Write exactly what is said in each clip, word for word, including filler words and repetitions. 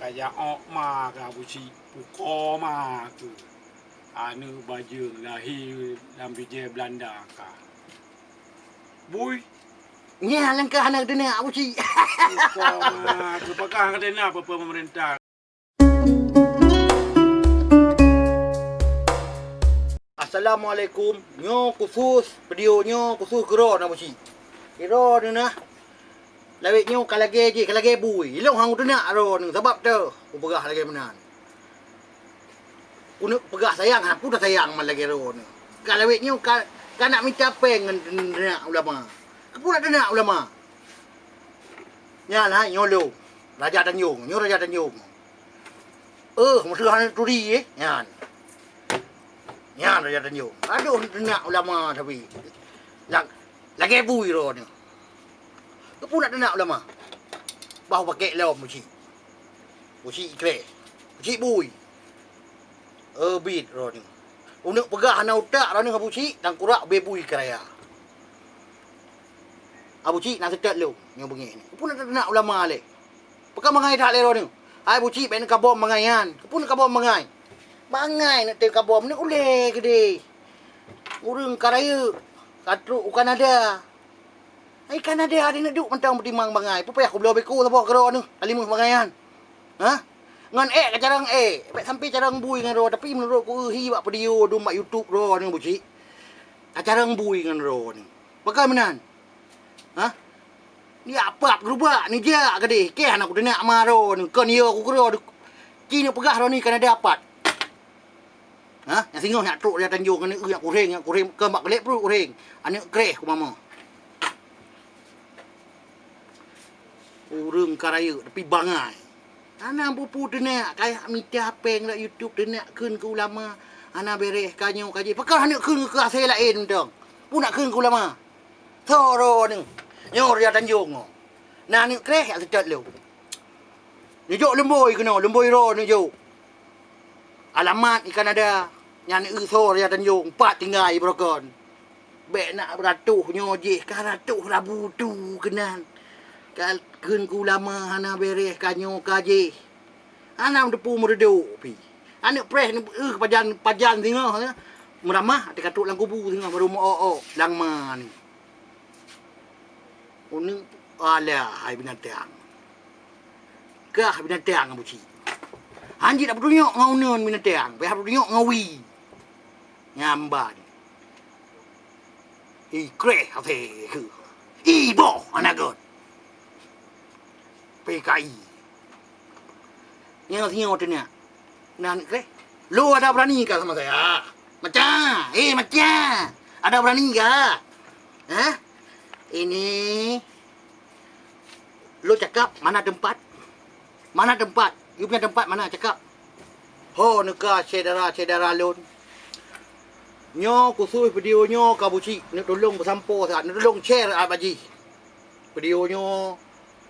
Raja ôk ma ka Abu Chik, pukoe ma keuh. Aneuk bajeueng lahé lam bijéh Beulanda ka. Bui. Nyan langkah aneuk teunak Abu Chik. Pukoe ma keuh, pakon ka teunak peue-peue peumeurintah. Assalamualaikum. Nyoe khusus, video nyoe khusus keu droeneuh Abu Chik. Droeneuh nah. Lawét nyoe ka lagèe jih, ka lagèe bui. Ilôn han kuteunak droeneuh, sabab teuh kupeugah lagèe meunan. Keuneuk peugah sayang, ha, peue tasayang man lagèe droeneuh. Ka lawét nyoe ka, ka nak mita péng ngon teunak ulama. Keupeue nak teunak ulama? Nyan hai nyoe lôn, Raja Tanjong. Nyoe Raja Tanjong. Eh, meuseuh hana turi, eh. Nyan. Nyan Raja Tanjong. Adoh, teunak ulama tapi. Lag-, lagèe bui droeneuh. Keupeue nak teunak ulama? Bah pakèk lom Abu Chik. Abu Chik ikreh. Abu Chik bui. Eh, biet droeneuh. Uneuk peugah hana utak droeneuh Abu Chik, tangkurak beu bui keuraya. Abu Chik na seutôt lôn, nyoe beungéh nyoe. Keupeue nak teunak ulama lé? Pakon bangai that lé droeneuh? Hai Abu Chik, bèk neukabom bangai nyan. Keupeue neukabom bangai? Bangai neuk tem kabom, neuk ulèe keudéh. Ureueng ka rayeuk, ka trok u Kanada. Hai Kanada, di neuk duek mantong peutimang bangai. Peue payah kubloe beuko saboh keu droeneuh, ka limeuh bangai nyan. Hah? Ngon ék ka carông ék, bèk sampoe carông bui ngon droe, tapi meunurot ku, eu, hi bak video dum bak YouTube droeneuh Abu Chik. Ka carông bui ngon droeneuh. Pakon meunan? Hah? Neujak pap geurubak, neujak keudéh, kèe hana kuteunak ma droeneuh, kon yo ku keudroe, ci neupeugah droeneuh Kanada pat. Hah? Nyang singoh nyak trok Raja Tanjong, aneuk eu nyak kurheng, nyak kurheng, keu mak geulék pruet kurheng. Aneuk kreh ku mama. Ureueng ka rayeuk, tapi bangai. Hana peue-peue teunak, kayak mita péng lam YouTube teunak kheun keu ulama, hana bèrèh ka nyoe ka jih. Pakon hana kheun keu asèe laén mantong? Peue nak kheun keu ulama? Soe droeneuh? Nyoe Raja Tanjong nyoe. Na aneuk kreh jak seutôt lôn. Neujok lumboi keunoe, lumboi droe neujok. Alamat di Kanada, nyan eu soe Raja Tanjong, pat tinggai broken. Bèk nak beuratoh nyoe jih, ka ratoh rabu tu keunan. Ka kheun keu ulama hana bèrèh ka nyoe ka jih. Hana meuteupeu meureudok pih. Aneuk preh, eu, pajan, pajan singoh, ya. Meuramah, até ka trok lam kubu singoh, baru meu-ok-ok, lam ma ni. Uneuen, alah, hai binatang. Kah binatang Abu Chik. Hanjeuet tapeutunyok ngon uneuen binatang, payah tapeutunyok ngon wie. Nyan ban. Ikreh até keuh. Iboh aneuk gèt. P K I. Nyoe singoh teuh nyak. Nan kreh. Lo ada berani kah sama saya? Macam, eh, macam. Ada berani kah? Hah? Ini lo cakap mana tempat? Mana tempat? You punya tempat mana cakap? Ho neuka syedara-syedara lôn. Nyoe khusus video nyoe ka Abu Chik, neutulông peusampoe that, neutulông share bak jih. Video nyoe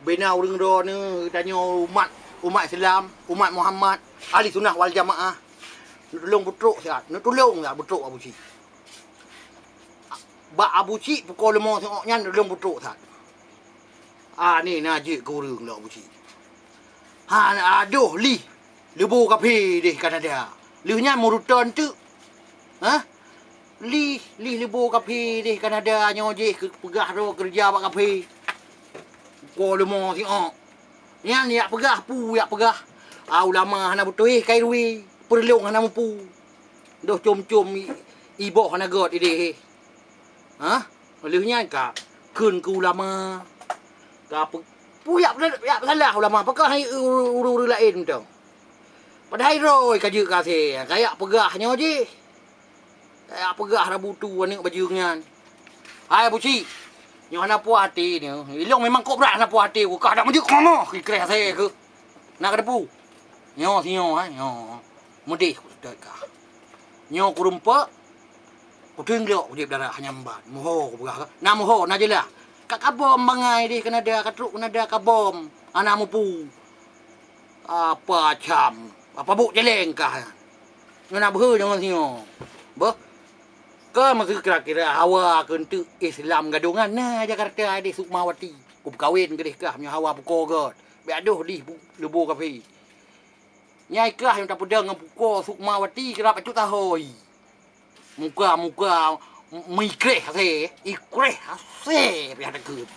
bina ureueng droeneuh, geutanyoe umat, umat Islam, umat Muhammad, ahli sunnah wal jamaah. Neutulông beutrok siat, neutulông siat beutrok Abu Chik. Bak Abu Chik pukon leumo siok nyan neutulông beutrok siat. Ah, ni na jeuet keu ureueng lom Abu Chik. Ha, adoh lih leubo kaphé deh Kanada. Lheueh nyan meuruton teuk. Hah? Lih, lih leubo kaphé deh Kanada nyoe jih keu peugah droe keureuja bak kaphé. Ko leumo siok. Nyan yak peugah, peue yak peugah. Ah, ulama hana beutôi kai rui, peureulông hana mupu. Doh com-com i-, iboh hana gèt idéh. Hah? Lheueh nyan ka kheun keu ulama. Ka pe-, peue yak, yak salah ulama, pakon hai ureueng-ureueng laén mantong. Padahai droe ka jeuet keu asèe, ka yak peugah nyoe jih. Ka yak peugah rabu tu aneuk bajeueng nyan. Hai Abu Chik, nyoe hana puas até nyoe. Ilông memang kok brat hana puas até, ka dak meujeuet keu mama, ikreh asèe keuh. Na kateupeue? Nyoe sinyoe, eh, nyoe. Meudeh kuseutôt kah. Nyoe kurumpok, kuteunglok udeb darah nyang ban. Muho kupeugah kah. Na muho, na jeulaih. Ka kabom bangai deh Kanada, ka trok Kanada kabom. Hana mupu. Apa cam? Apa buk jeleng kah? Nyoe na beuhe nyoe singoh. Beuh. Ka meuseu kira-kira hawa keu enteuk Islam gadongan na Jakarta deh Sukmawati. Kupeukawen keudeh kah meunyoe hawa puko gèt. Bèk adoh dih bu-, leubo kaphé. Nyang ikrah nyang tapeudong ngon pukoe Sukmawati keurab bacut tahôi. Muka-muka meuikreh hase, ikreh hase pih takheun.